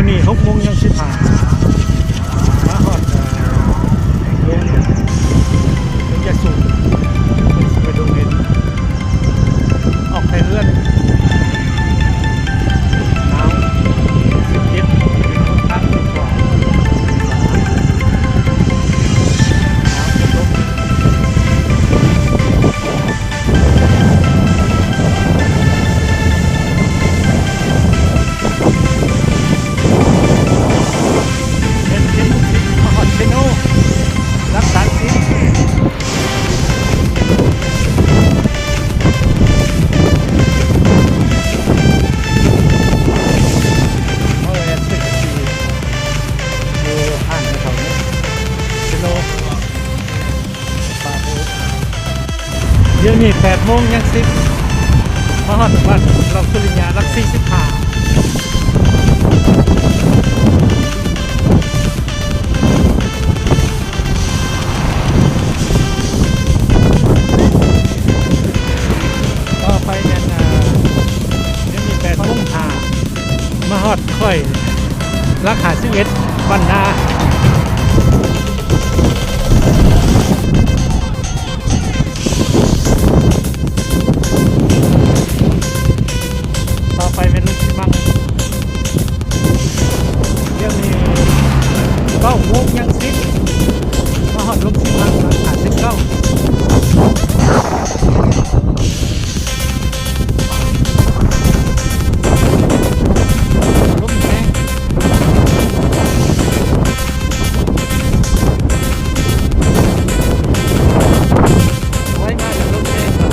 ນີ້ຫົກໂມງຍັງສິບຫ້າ ມາຮອດ ເອີ ໂຮງຮຽນ ໂຮງຮຽນຍາສູງ ເພິ່ນຊິໄປໂຮງຮຽນ ອອກແຕ່ເຮືອນ ໜາວ ສິບເຈັດ ເປັນຫົນທາງທີ່ສອງ ໜາວ ຝົນຕົກ. ເປັນເຊໂນ ມາຮອດເຊໂນ ຫຼັກສາມສິບ ໂອ້ຍ ເຊໂນ ຢູ່ຫ່າງໃນເຂົານີ້ ເຊໂນ. ດຽວນີ້ແປດໂມງຍັງສິບ ມາຮອດວັດລາວສຸລິຍະ ຫຼັກສີ່ສິບຫ້າ. ຕໍ່ໄປແມ່ນ ດຽວນີ້ແປດໂມງຫ້າ ມາຮອດຂ້ອຍ ຫຼັກຫ້າສິບເອັດ ບ້ານນາ. ຕໍ່ໄປແມ່ນລົງຊີມັງ ດຽວນີ້ເກົ້າໂມງຍັງສິບ ມາຮອດລົງຊີມັງ ຫ້າສິບເກົ້າ. ລົມແຮງ ໄວ້ມາແລ້ວລົມແຮງຫຼາຍ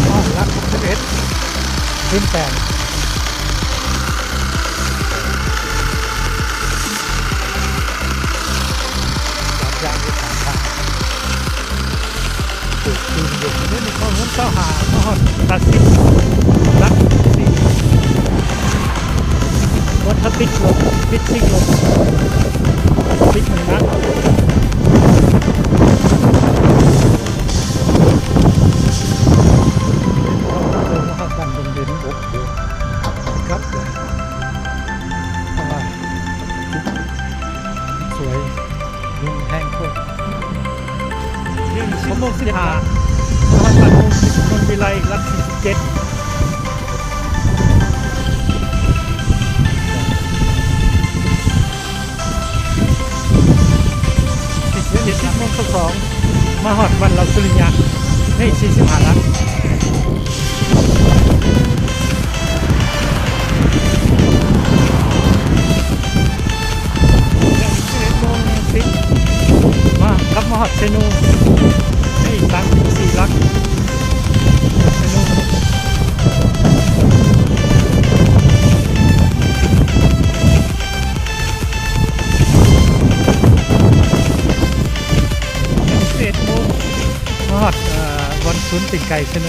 ຮອດຫຼັກຫົກສິບເອັດ ເປັນແປດ. ສາມຢ່າງຢູ່ຂ້າງທາງ ປູກຕີນຢູ່ ດຽວນີ້ເຂົ້າເຮືອນຊາວຫ້າ ມາຮອດຫຼັກສິບ ຫຼັກສີ່ ລົດທະປິດລົງ ປິດຊິງລົງ ປິດມັນໜັກ ມາຮອດບ້ານດົງເດນ ກັບເລີຍ ສວຍ ຍຸງແຮງໂພດ. ດຽວນີ້ສິບໂມງສິບຫ້າ ມາຮອດບ້ານໂພນວິໄລ ຫຼັກສີ່ສິບເຈັດ. ດຽວນີ້ສິບໂມງຊາວສອງ ມາຮອດວັດລາວສຸລິຍະ ໃນສີ່ສິບຫ້າຫຼັກ. ຍັງອີກສິບເອັດໂມງສິບ ມາ ກັບມາຮອດເຊໂນ ໃນອີກສາມສິບສີ່ຫຼັກ ເຊໂນ. ຍັງອີກສິບເອັດໂມງ ມາຮອດ ເອີ ບ່ອນສູນຕີນໄກ່ເຊໂນ.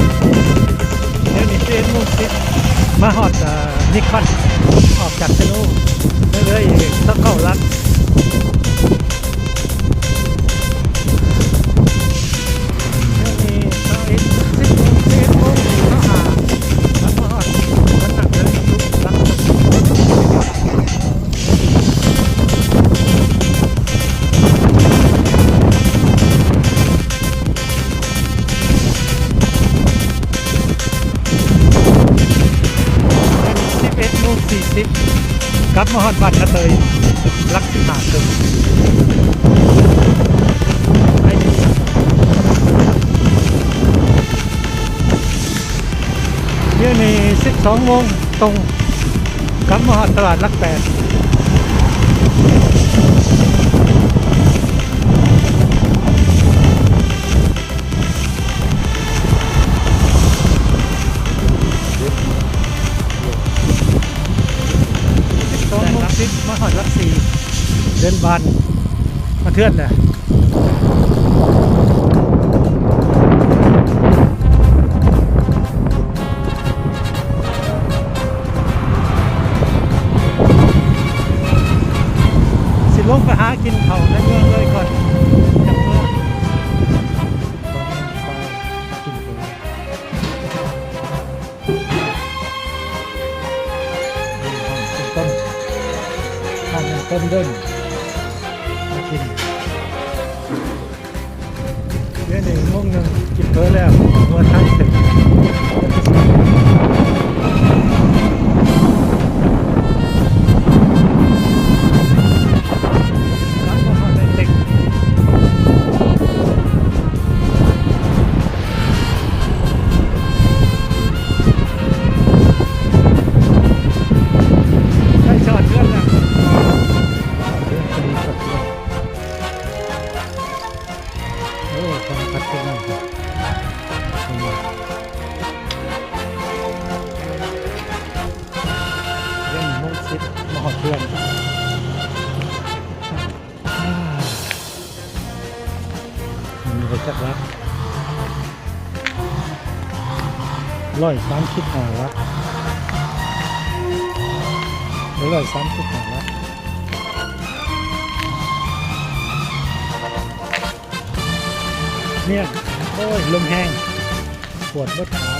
ດຽວນີ້ສິບເອັດໂມງສິບ ມາຮອດ ເອີ ນິຄອນ ອອກຈາກເຊໂນ ເຫຼືອອີກຊາວເກົ້າຫຼັກ. ດຽວນີ້ຊາວເອັດ ສິບໂມງ ສິບເອັດໂມງຊາວຫ້າ ມາຮອດສຳນັກເດີນສູງຫຼັກ ສິບເອັດໂມງສີ່ສິບ ກັບມາຮອດບ້ານນາເຕີຍ ຫຼັກສິບຫ້າເຄິ່ງ. ດຽວນີ້ສິບສອງໂມງຕົງ ກັບມາຮອດຕະຫຼາດຫຼັກແປດ. ສິບສອງໂມງສິບ ມາຮອດຫຼັກສີ່ ເດີນບ້ານ ມາເທືອນແຫຼະ. ສ ລົງໄປຫາກິນເຂົ້າໃນເມືອງເລີຍກ່ອນ ຈັກເມືອງ. ນີ້ ຮ້ານເປັນຕົ້ນ ຮ້ານເປັນຕົ້ນເດີ ມາກິນ. ດຽວນີ້ໂມງໜຶ່ງ ກິນເຝີແລ້ວ ຫົວທັນເປັນ ໃກ້ຈອດເຮືອນແລ້ວ. ໂອ້ ສາລະພັດເຄື່ອງໃນ ເປັນໂມງສິບ ມາຮອດເຮືອນ. ມີໄດ້ຈັກຫຼັກ? ຮ້ອຍສາມສິບຫ້າຫຼັກ ຮ້ອຍສາມສິບຫ້າຫຼັກ. ເນຍ ໂອ້ຍ ລົມແຮງ ປວດເບິດຂາ